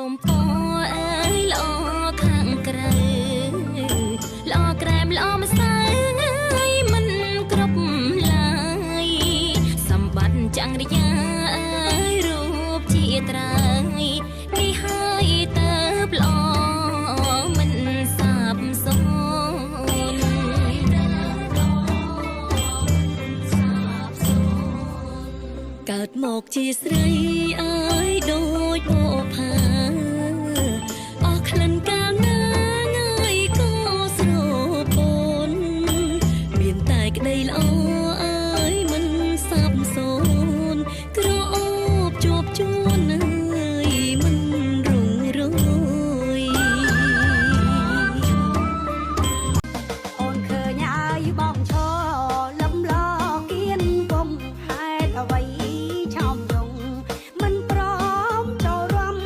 លោមពណ៌អើយល្អខាងក្រៅល្អក្រែមល្អម្សៅអើយមិនគ្រប់ឡើយសម្បត្តិចង្រិយាអើយរូបជាត្រៃនេះហើយទៅល្អមិនសាបសូន្យកើតមកជាស្រីអើយដូចបផាអស់ក្លិនកាលណាងើយក៏ស្រពូនមានតែក្តីល្អអើយមិនសាបសូន្យក្រអូបជាប់ជួនអើយមិនរុងរួយ អូនឃើញហើយបងឈរលំលគៀនគំហេតុអ្វីឆោមយងមិនព្រមចូលរួម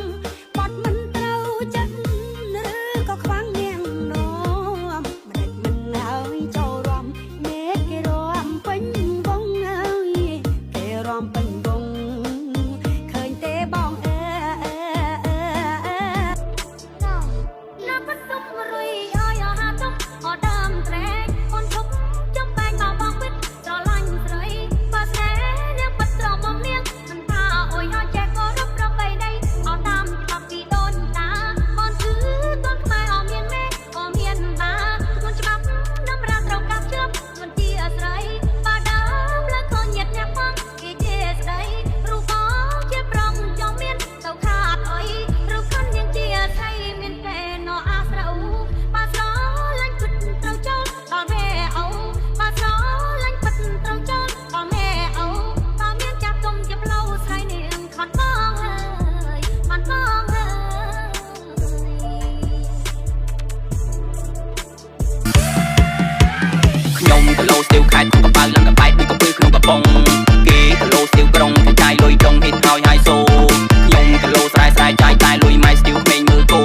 បាត់មិនត្រូវចិត្តឬក៏ខ្វាំងនាងនោមម្ដេចមិនហើយចូលរួមមេឃគេរំពេញវងអើយគេរំពេញវងឃើញទេបងអើអើអើអើ ណាប់សុំរុយអយអហាទុកអដើមត្រែកអូនឈប់ចំបែកមកបងពិតស្រឡាញ់ស្រីបើស្នេហ៍នាងពិតត្រមុំនាងមិនថាអុយអចេះក៏រឹបប្របីដីអតាមច្បាប់ពីដូនតាអូនគឺកូនខ្មែរអមានមេអមានបាខ្លួនច្បាប់តម្រាត្រូវកាប់ជឿខ្លួនជាស្រីបើដើមលើកូនញាតញាក់ផងគេជាស្ដីរូបបងជាប្រងចង់មានទៅខាតអុយឬខិននាងជាស្រីមានតែណអាស្រូវបើស្រឡាញ់ពិតត្រូវចូលដល់មេអូបើស្រឡាញ់ពិតត្រូវចូលដល់មេអូបើមានចាស់ទុំជាផ្លូវស្រីនាងខត់បងហើយបានបងហើយ ខ្ញុំគីឡូស្ទាវខេតក្នុងកប៉ៅឡើងកបែកដូចកពើក្នុងកំប៉ុងគេគីឡូស្ទាវក្រុងគេចាយលុយចុងហេតហើយហើយសូខ្ញុំគីឡូស្រែស្រែចាយតែលុយម៉ែស្ទាវក្មេងមើលគោ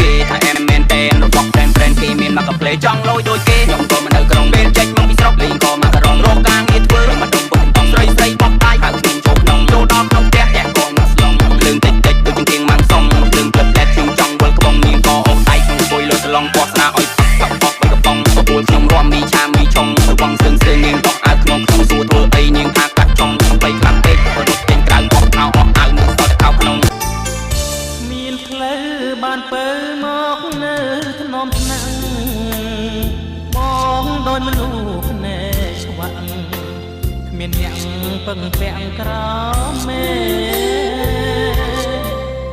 គេថាអែមមែនតែនរបស់ប្រែនប្រែនគេមានមកកាផ្លេចង់លយដូចគេខ្ញុំក៏មិននៅក្រុងពេលចេញមកពីស្រុកលេងក៏មកករងរកការងារធ្វើមកដុំពុកកំប៉ុងស្រីស្រីបោះដៃហៅខ្ញុំចូលក្នុងចូលដល់ក្នុងផ្ទះផ្ទះក៏មកស្លងភ្លើងតិចតិចដូចជាងម៉ាំងសុំភ្លើងផ្លិតផ្លែតខ្ញុំចង់វិលក្បងនាងក៏អុកដៃក្នុងអង្គុយលើសឡុងពោះស្នាឲ្យផឹកផឹកអស់បីកំប៉ុងបបួលខ្ញុំរំមីឆាមីឆុងទៅវងសឹងសឹងនាងបោះអាវក្នុងក្នុងសួរធ្វើអីនាងថាកាត់ចុងសំបីខ្លាំងពេកក៏រត់ចេញក្រៅអស់ខោអស់អាវនឹងសតតែខោក្នុង មានផ្លូវបានពើមកនៅធ្នមថ្នាក់បងដោយមនុស្សភ្នែកឆ្វាក់គ្មានអ្នកពឹងពាក់ក្រោមមេ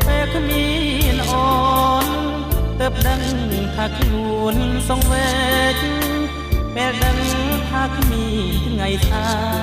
ពេលគ្មានអូនទើបដឹងថាខ្លួនសង្វេគពេលដឹងថាគ្មានថ្ងៃស្អាត។